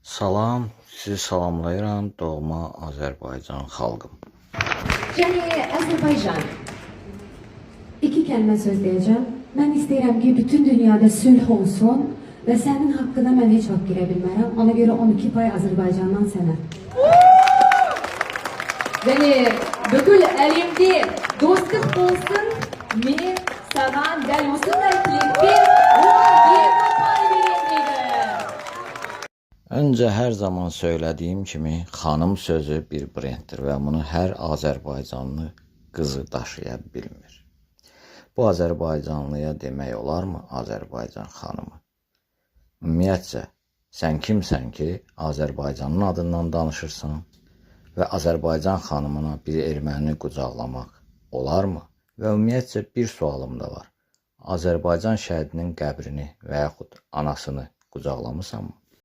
Salam, sizi salamlayıram doğma Azərbaycan xalqım. Және Azərbaycan. İki kəlmə söz deyəcəm. Mən istəyirəm ki, bütün dünyada sülh olsun və sənin haqqına mən heç vaxt girə bilmərəm. Ona görə 12 pay Azərbaycandan sənə. Және бүкіл әлемде достық болсын, мен саған дәл осындай тілекпен 12 ұпай беремін дейді. Öncə hər zaman söylədiyim kimi, xanım sözü bir brenddir və bunu hər Azərbaycanlı qızı daşıya bilmir. Bu Azərbaycanlıya demək olarmı Azərbaycan xanımı? Ümumiyyətcə, sən kimsən ki, Azərbaycanın adından danışırsan və Azərbaycan xanımına bir ermənini qucaqlamaq olarmı? Və ümumiyyətcə bir sualım da var. Azərbaycan şəhidinin qəbrini və yaxud anasını qucaqlamısanmı?